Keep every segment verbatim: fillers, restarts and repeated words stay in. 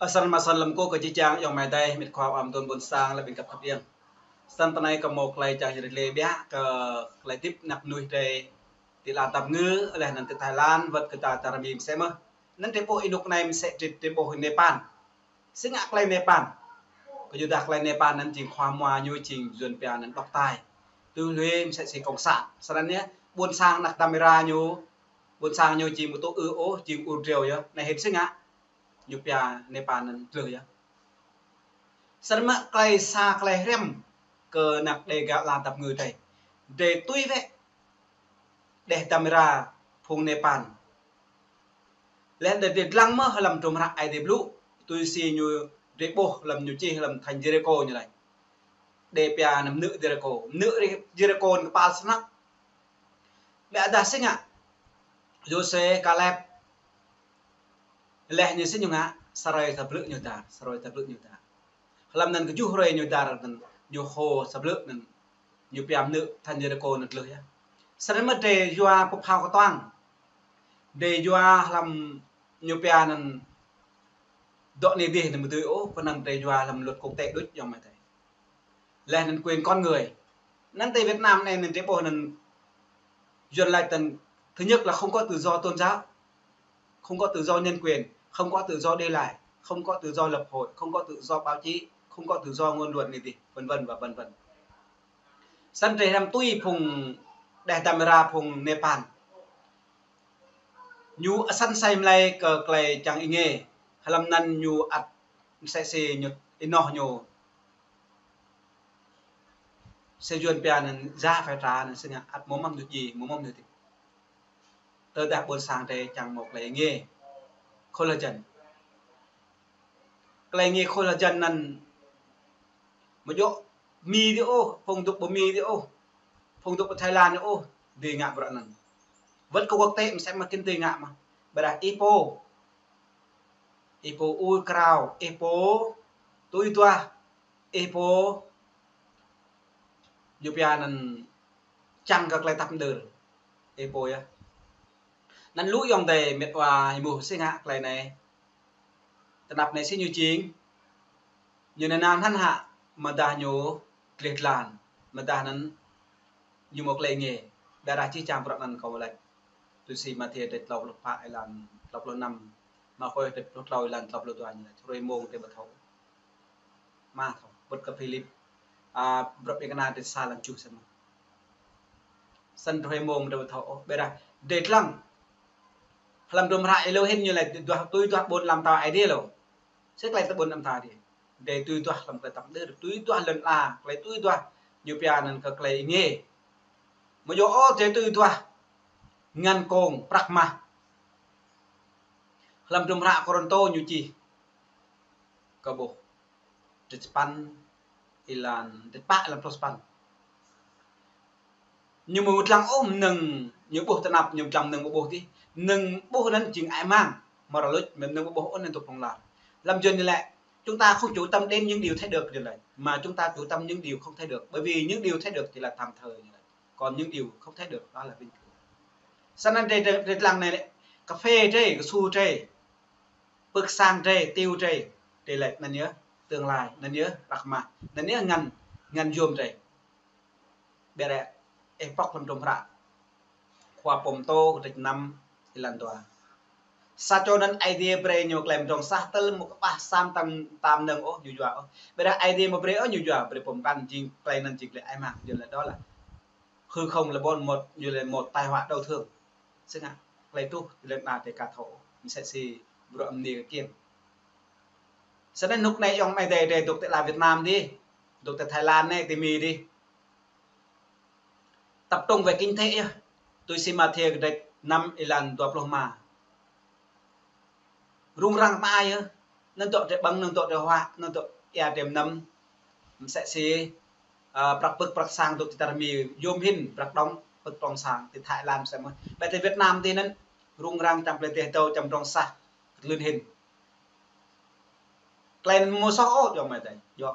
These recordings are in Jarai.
Săn mă săn lăm kơ kơ či čang yŏng mai dai, mĭt khua am tun ƀôn sang lĕ ƀing găp khăp iăng. Săn tơ anai kơ mơ̆ klei čang yơh rĭ lĕ biă kơ klei tip năk nuih dai ti la tap ngư, leh anăn ti Thái Lan, wăt kơ ta čar Mi msĕ mơh. Anăn dai ƀuh ênuk anai msĕ dai, dai ƀuh Nepal. Si ngă klei Nepal. Kơ yua dah klei Nepal anăn jing khua mua ñu jing yuan pia anăn độc tài. Tui lui msĕ si cộng sản. Săn anăn yơh, ƀôn sang năk dăm êra ñu, ƀôn sang ñu jing mơ̆ tŭ ư ôh, jing ur driâo yơh. Anai hĭn si ngă ñu pia Nepal anăn tlưh yơh. Săn mă klei sa klei hriăm kơ năk dai gah la tap ngư dai. Dai tui wĕ dai dăm êra phung Nepal. Leh dai dlăng mơh hlăm hdruôm hră Aê Diê blŭ, tui si ñu dai ƀuh hlăm ñu čih hlăm thành Jêrikô ñu laĭ. Dai pia anăn mnư̆ Jêrikô. Mnư̆ Jêrikô anăn kơpal snăk. Ƀiădah si ngă Yôsuê, Kaleb, leh ñu si ñu ngă, srơi sa blư̆ ñu dar, srơi sa blư̆ ñu dar. Hlăm anăn kjuh hrơi ñu dar anăn, ñu hô sa blư̆ anăn, ñu pia mnư̆ thành Jêrikô anăn tlưh yơh. Săn mă dai yua pơphao kơtuang. Dai yua hlăm ñu pia anăn dŏ anai dih anăn mơ̆ dưi ôh, kơnơ̆ng dai yua hlăm luật quốc tế đôč yŏng mai dai. Leh anăn quyền con người. Anăn ti Việt Nam anai anăn dai ƀuh anăn yuan laĭ tăn, thứ nhất là không có tự do tôn giáo, không có tự do nhân quyền, không có tự do đi lại, không có tự do lập hội, không có tự do báo chí, không có tự do ngôn luận anai dih, vân vân và vân vân. Săn dai hriăm tui phung dai dăm êra phung Nepal. Ñu asăn sai mlai kơ klei čang êngiê. Hlăm anăn ñu ăt msĕ si ñu ênoh ñu. Si yuan pia anăn giá phải trả anăn si ngă ăt mơ̆ mơ̆ng ñu ji, mơ̆ mơ̆ng ñu ti. Tơdah ƀôn sang dai čang mơ̆ klei êngiê. Khôi hao jăn. Klei êngiê khôi hao jăn anăn mơ̆ djŏ Mi dih ôh, phung dôk ƀơi Mi dih ôh, phung dôk ƀơi Thái Lan dih ôh, dưi ngă bruă anăn. Wăt kơ quốc tế msĕ mơh kơ dưi ngă mơh. Ƀiădah ih pô, ih pô ur krao, ih pô tui duah, ih pô ñu pia anăn čang kơ klei tăp mđơr. Ih pô yơh. Anăn lu yŏng dai mĭt wa êmuh si ngă klei anai. Tơnap anai si ñu jing. Ñu anăn hăn hă, mơ̆ dah ñu gleh glan, mơ̆ dah anăn ñu mơ̆ klei êngiê. Ƀiădah či čang bruă anăn kâo laĭ. Tui si Mathiơ dai tlâo pluh pă êlan tlâo pluh năm, Markôs dai pluh tlâo êlan tlâo pluh dua ñu laĭ. Hrơi mông dai ƀu thâo. Mă thâo, wăt kơ Philip, a, bruă ƀing kơna dai sa lăm juh săn mơh. Săn hrơi mông dai ƀu thâo ôh, ƀiădah dai dlăng. Hlăm hdruôm hră êlâo hĭn ñu laĭ duah, tui duah ƀuôn ala mtao Aê Diê êlâo. Si klei tơ ƀuôn ala mtao Aê Diê. Dai tui duah hlăm klei tăp mđơr, tui duah lŏn ala, klei tui duah ñu pia anăn kơ klei êngiê. Mơ̆ djŏ ôh dai tui duah ngăn kông prăk mah. Hlăm hdruôm hră Kôrantô ñu čih kơ ƀuh dai sapăn êlan, dai pă êlan pluh sapăn. Ñu mơ̆ dlăng ôh mnơ̆ng ñu ƀuh tơnap, ñu dlăng mnơ̆ng ƀu ƀuh dih. Mnơ̆ng ƀuh anăn jing ai mang, mơ̆ ră luč, mnơ̆ng ƀu ƀuh ôh anăn dôk hlŏng lar. Hlăm yuan ñu laĭ, chúng ta không chú tâm đến những điều thấy được, ñu laĭ, mà chúng ta chú tâm những điều không thấy được, bởi vì những điều thấy được chỉ là tạm thời, ñu laĭ. Còn những điều không thấy được đó là vĩnh cửu. Săn anăn dai, dai, dai dlăng anai lĕ, kơphê dai, kơsu dai, pưk sang dai, tiu dai, dai laĭ anăn yơh tương lai, anăn yơh prăk mah, anăn yơh ngăn, ngăn yôm dai. Ƀiădah ih pŏk hlăm hdruôm hră Khua Pô Mtô kdrêč năm êlan dua. Sa čô anăn Aê Diê brei ñu klei mdrŏng sah tơl mơ̆ kơƀah sa mta mnơ̆ng ôh ñu yua ôh. Ƀiădah Aê Diê mơ̆ brei ôh ñu yua, brei pô mkăn jing klei anăn jing klei ai mang, ñu laĭ đó là hư không là một, một, ñu laĭ một tai họa đau thương. Si ngă klei truh ti lŏn ala dai ka thâo, msĕ si bruă mni kơ kiăng. Săn anăn hnŭk anai yŏng mai dai, dai dôk ti la Việt Nam dih, dôk ti Thái Lan anai, ti Mi dih. Tập trung về kinh tế yơh. Tui si Mathiơ kdrêč năm êlan dua pluh rơma. Rŭng răng mă ai yơh. Anăn dŏ dai ƀơ̆ng, anăn dŏ dai huă, anăn dŏ ia dai mnăm. Msĕ si, a, prăk pưk prăk sang dôk ti čar Mi yôm hĭn, prăk đŏng pưk prŏng sang ti Thái Lan msĕ mơh. Ƀiădah ti Việt Nam dih anăn rŭng răng čăm klei dih dâo čăm mdrŏng sah kơtlưn hĭn. Klei anăn mơ̆ soh ôh, yŏng mai dai. Yŏ.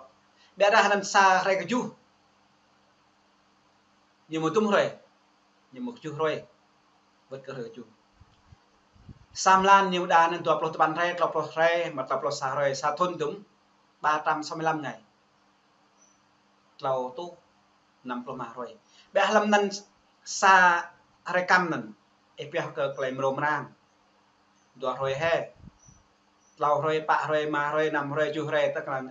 Ƀiădah anăn sa hrơi kjuh. Ñu mơ̆ dŭm hrơi. Ñu mơ̆ kjuh hrơi. Wăt kơ hrơi kjuh. Sa mlan ñu đa anŭn dua pluh tơpăn hrơi, klâo pluh hrơi, mă klâo pluh sa hrơi, sa thŭn dŭm, ba trăm sáu mươi lăm ngày. Klâo rơtuh năm pluh rơma hrơi. Ƀiă hlăm anŭn sa hrơi kăm anŭn, ih pioh kơ tơlơi mrô mrang. Dua hrơi hă. Klâo hrơi, pă hrơi, rơma hrơi, năm hrơi, tơjuh hrơi, tơl kơ anŭn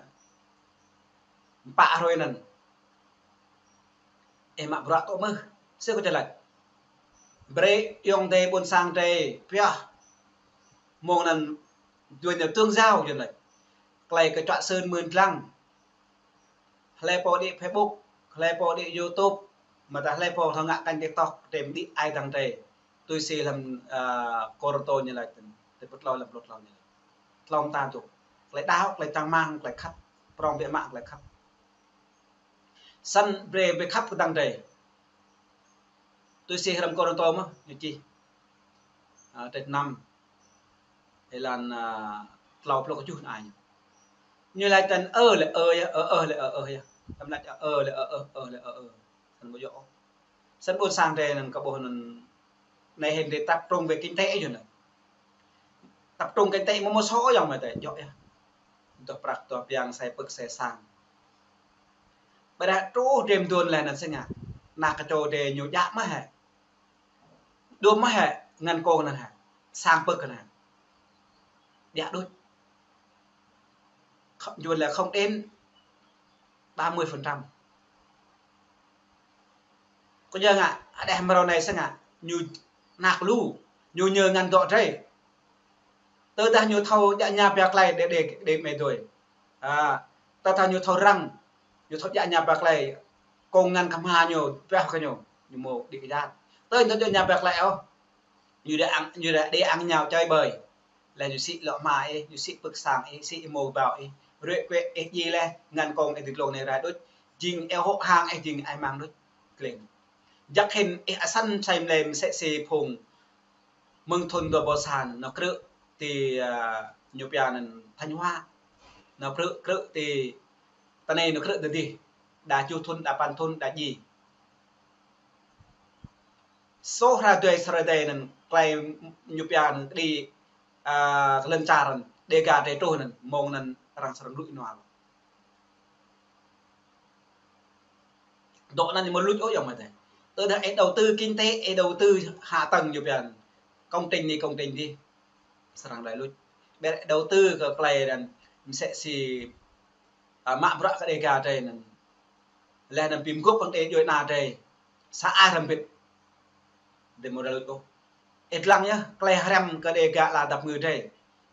pă hrơi anŭn. Ih mă bruă tŭ mơ̆. Sĭt kâo čơlăk. Brơi ayŏng adơi ƀôn sang adơi pioh. Mơ̆ng anŭn dua ñu tương giao yơh lĕ. Tơlơi kơ čuă sưn mưn lăng. Hlơi pô đĭ Facebook, hlơi pô đĭ YouTube, mơta hlơi pô thâo ngă kênh TikTok, tơm đĭ ai tăng adơi. Tui si hlăm, ơ, Kôrintô ñu laĭ tơ̆n, tơpă klâo hlăm pluh klâo ñu laĭ. Tlâo mơta tŭ. Tơlơi đaŏ, tơlơi čang rơmang, tơlơi khăp. Prŏng biă mă tơlơi khăp. Săn brơi, brơi khăp kơ tăng adơi. Tui si hrăm Kôrintô mơ̆n, ñu čih. Ơ, tret năm. Êlan, ơ, klâo pluh tơjuh anai ñu. Ñu laĭ tơ̆n ơ lĕ ơ yơh, ơ, ơ lĕ ơ, ơ yơh. Tơm laĭ ơ lĕ ơ, ơ, ơ lĕ ơ, ơ. Săn ƀu djơ̆. Săn ƀôn sang adơi anŭn kơ ƀuh anŭn anai hĭn adơi tập trung về kinh tế yơh anŭn. Tập trung kinh tế mơ̆ mơ̆ sô yơh mơ̆ adơi, djơ̆ yơh. Tơl prăk tơl piăng sai pơ̆k sai sang. Ƀiă truh tơm đưm đun lĕ anŭn sĭt ngă. Ană kơčô adơi ñu djă mơ̆ hă. Đưm mơ̆ hă, ngăn kông anŭn hă. Sang pơ̆k anŭn hă. Djă đôč. Kh-, ñu laĭ không đến ba mươi phần trăm. Kơ yua ngă, adih mrâo anai sĭt ngă, ñu ană lu, ñu ñu ngăn dŏ adơi. Tơdah ñu thâo djă ña pioh tơlơi đe, đe, đe mơ̆ adơi. A, tơdah ñu thâo răng, ñu thâo djă ña pioh tơlơi, kông ngăn kơ hmua ñu, pioh kơ ñu, ñu mơ̆ đĭ kơjăp. Tơdah ñu thâo djă ña pioh tơlơi ôh, ñu đe ang, ñu đe, đe ang ñu čai ƀơi. Lĕ ñu sĭ lŏ hmua ih, ñu sĭ pơ̆k sang ih, sĭ ih mơ̆ ƀâo ih. Ruai kuĕ ih djai lĕ, ngăn kông ih tơglông anai rai đôč. Jing ih hŏk hăng ih jing ih amăng đôč. Klĕng. Jăk hĭn ih asăn sai mlĕ mơsĕ si phung mơ̆ng thŭn dua ƀôl sa anŭn, nao krư̆ ti, ơ, ñu pia anŭn Thanh Hóa. Nao krư̆, krư̆ ti, tơnai nao krư̆ tơdih. Đa tơjuh thŭn, đa păn thŭn, đa djai. Sô hră dui srơi dai anŭn, tơlơi ñu pia anŭn, kơđi, ơ, kơ lŏn čar anŭn, Dega adai truh anŭn, mơ̆ng anŭn arăng srăng lui nua. Dŏ anŭn ñu mơ̆ lui ôh yơh mơ̆ adơi. Tơdah ih đầu tư kinh tế, ih đầu tư hạ tầng ñu pia anŭn. Công trình anai, công trình adih. Srăng đơi lui. Ƀiă ih đầu tư kơ tơlơi anŭn, mơsĕ si, ơ, mă bruă kơ Dega adai anŭn. Lĕ anŭn pim gŏp păng đe djuai ană adai. Sa ai hrăm bĭt. Adih mơ̆ đơi lui ôh. Ih lăng yơh, tơlơi hrăm kơ Dega ala dăp ngư adai.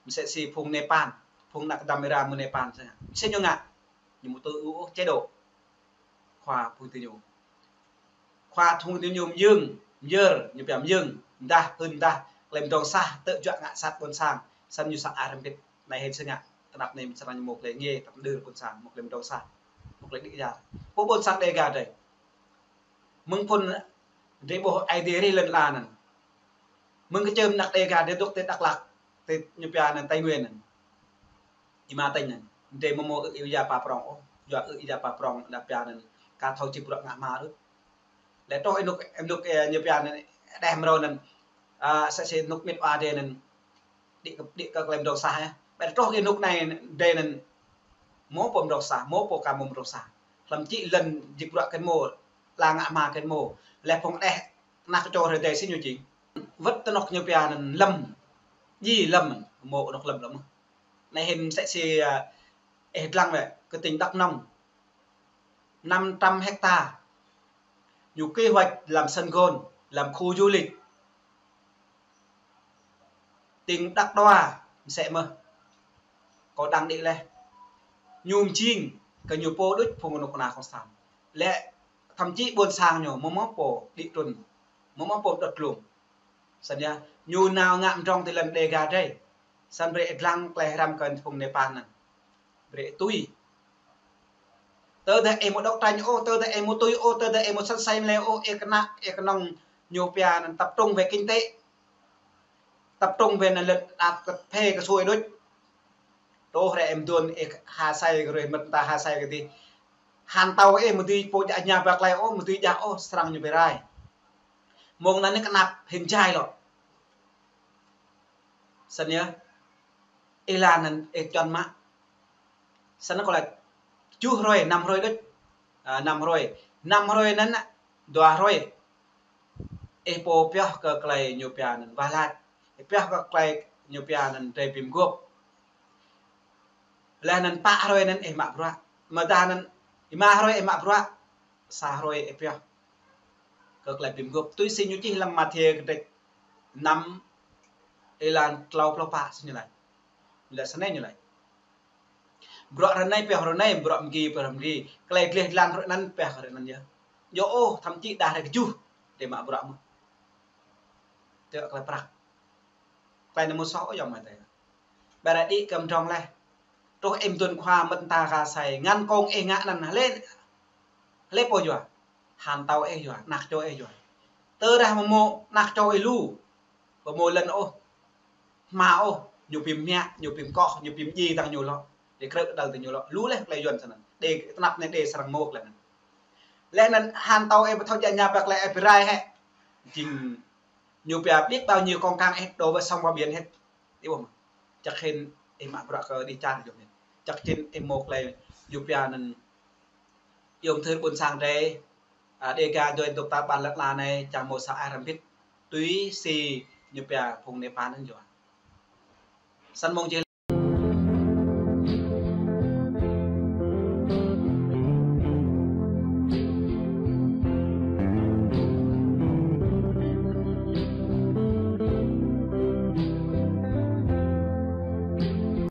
Mơsĕ si phung Nepal, phung ană kơdăm Iran mơ̆ng Nepal sĭt ngă. Mơsĕ ñu ngă. Ñu mơ̆ tui ôh, ôh, chế độ. Khua phung ti ñu. Khua phung ti ñu mơyơ̆ng, mơyơr, ñu pia mơyơ̆ng, mơdah, hưn mơdah, tơlơi mơdrŏng sah, tơjuă ngă sat ƀôn sang, săn ñu sa ai hrăm bĭt, anai hĭn sĭt ngă, tơnap anai srăng ñu mơ̆ tơlơi ngê, tơm đưr ƀôn sang, mơ̆ tơlơi mơdrŏng sah, mơ̆ tơlơi đĭ kyar. Pô ƀôn sang Dega adai. Mơ̆ng phŭn adai ƀuh ai adai rĭm lŏn ala anŭn. Mơ̆ng kơčơm ană Dega adai dŏ ti Dak Lak, ti ñu pia anŭn Tây Nguyên anŭn. Ih mă tơña anŭn. Adai mơ̆ mơ̆ ư ih yua pă prŏng ôh. Yua ư ih yua pă prŏng đa pia anŭn. Ka thâo či bruă ngă hmua ôh. Lĕ truh ih rơnŭk, ih rơnŭk, ơ, ñu pia anŭn. Đeh mrâo anŭn. A, sa si rơnŭk mĭt wa adai anŭn. Đĭ kơ, đĭ kơ tơlơi mơdrŏng sah yơh. Ƀiă truh ih rơnŭk anai adai anŭn. Mơ̆ pô mơdrŏng sah, mơ̆ pô ka mơ̆ mơdrŏng sah. Hlăm či lŏn jik bruă kơ mơ̆, lăng ngă hmua kơ mơ̆. Lĕ phung đeh, ană kơčô hrơi adai sĭt ñu či. Wơ̆t tơnŏk ñu pia anŭn lăm. Djai lăm, mơ̆ anŏ lăm lăm. Anai hĭn mơsĕ si, ơ, ih lăng wơ̆t, kơ tỉnh Đắk Nông. Năm trăm hecta. Ñu quy hoạch làm sân golf, làm khu du lịch. Tỉnh Đắk Đoa, mơsĕ mơ̆n. Kâo đang đĭ leh. Ñu mơjing, kơ ñu pô đôč phung anŏ kơna cộng sản. Lĕ, thậm chí ƀôn sang ñu, mơ̆ mơ̆ pô đĭ trŭn. Mơ̆ mơ̆ pô đŏt lông. Săn yơh, ñu nao ngă mơdrŏng ti lŏn Dega adai. Săn brơi ih lăng tơlơi hrăm kơ phung Nepal anŭn. Brơi ih tui. Tơdah ih mơ̆ đấu tranh ôh, tơdah ih mơ̆ tui ôh, tơdah ih mơ̆ săn sai mlĕ ôh, ih kơnă, ih kơnơ̆ng ñu pia anŭn tập trung về kinh tế. Tập trung về anŭn lĕ đăp kơ phê kơ sui đôč. Truh hrơi ih mơ̆ đun ih ha sai kơ rơi mơ̆n ta ha sai kơ adih. Hăng tâo ih mơ̆ dưi pô djă ña pioh tơlơi ôh, mơ̆ dưi djă ôh, srăng ñu pơrai. Mơ̆ng anŭn anai kơnăp hĭn jai lŏ. Snăn yơh, ih laĭ anăn ih čuăn mă. Snăn kâo laĭ kjuh hrơi, năm hrơi đôč. À, năm hrơi. Năm hrơi anăn, dua hrơi ih pô pioh kơ tơlơi ñu pia anăn wah lač. Ih pioh kơ tơlơi ñu pia anăn drei bi mguôp. Laih anăn pă hrơi anăn ih mă bruă. Mơ̆ng tơdah anăn êma hrơi ih mă bruă, sa hrơi ih pioh kơ tơlơi bi mguôp. Tui si ñu čih lăm Mathiơ kdrêč năm, êlan klâo pluh pă snăn ñu laĭ. Ñu laĭ snei ñu laĭ: Bruă hrơi anai pioh hrơi anai, bruă mgi pioh mgi. Tơlơi gleh glan hrơi anăn pioh hrơi anăn yơh. Djơ̆ ôh, thậm chí đa hrơi kjuh drei mă bruă mơ̆n. Tơlơi prăk. Tơlơi anăn mơ̆ soh ôh yơh mơ̆ tơlơi. Ƀiădah đĭ kơ mdrŏng laih. Truh ih mơ̆ng khua mơ̆ng ta ka sai, ngăn kông ih ngă anăn hlơi, hlơi pô yua? Hăn tâo ih yua, anak čô ih yua. Tơdah mơ̆ mâo anak čô ih lu, ƀu mâo lŏn ôh, hma ôh, ñu bi mă, ñu bi mkŏh, ñu bi mdjai tăng ñu lŏ. Đe krư̆ đăl tăng ñu lŏ. Lu laih tơlơi Yuăn snăn. Đe tơnap anai đe srăng mâo tơlơi anăn. Laih anăn hăn tâo ih ƀu thâo djă ña ƀă tơlơi ih bi rai hĕ. Jing ñu pia biết bao nhiêu con cang ih đổ vào sông vào biển hết. Ih ƀuh mơ̆? Čăk hĭn ih mă bruă kơ đĭ čar yơh mơ̆n. Čăk hĭn ih mâo tơlơi ñu pia anăn iâu mơthưr ƀuôn sang drei, à, Dega dui dôk ta ƀar lăk la anai, čang mâo sa ai hrăm bĭt. Tui si ñu pia phung Nepal anăn yơh. Snăn mơ̆ng jih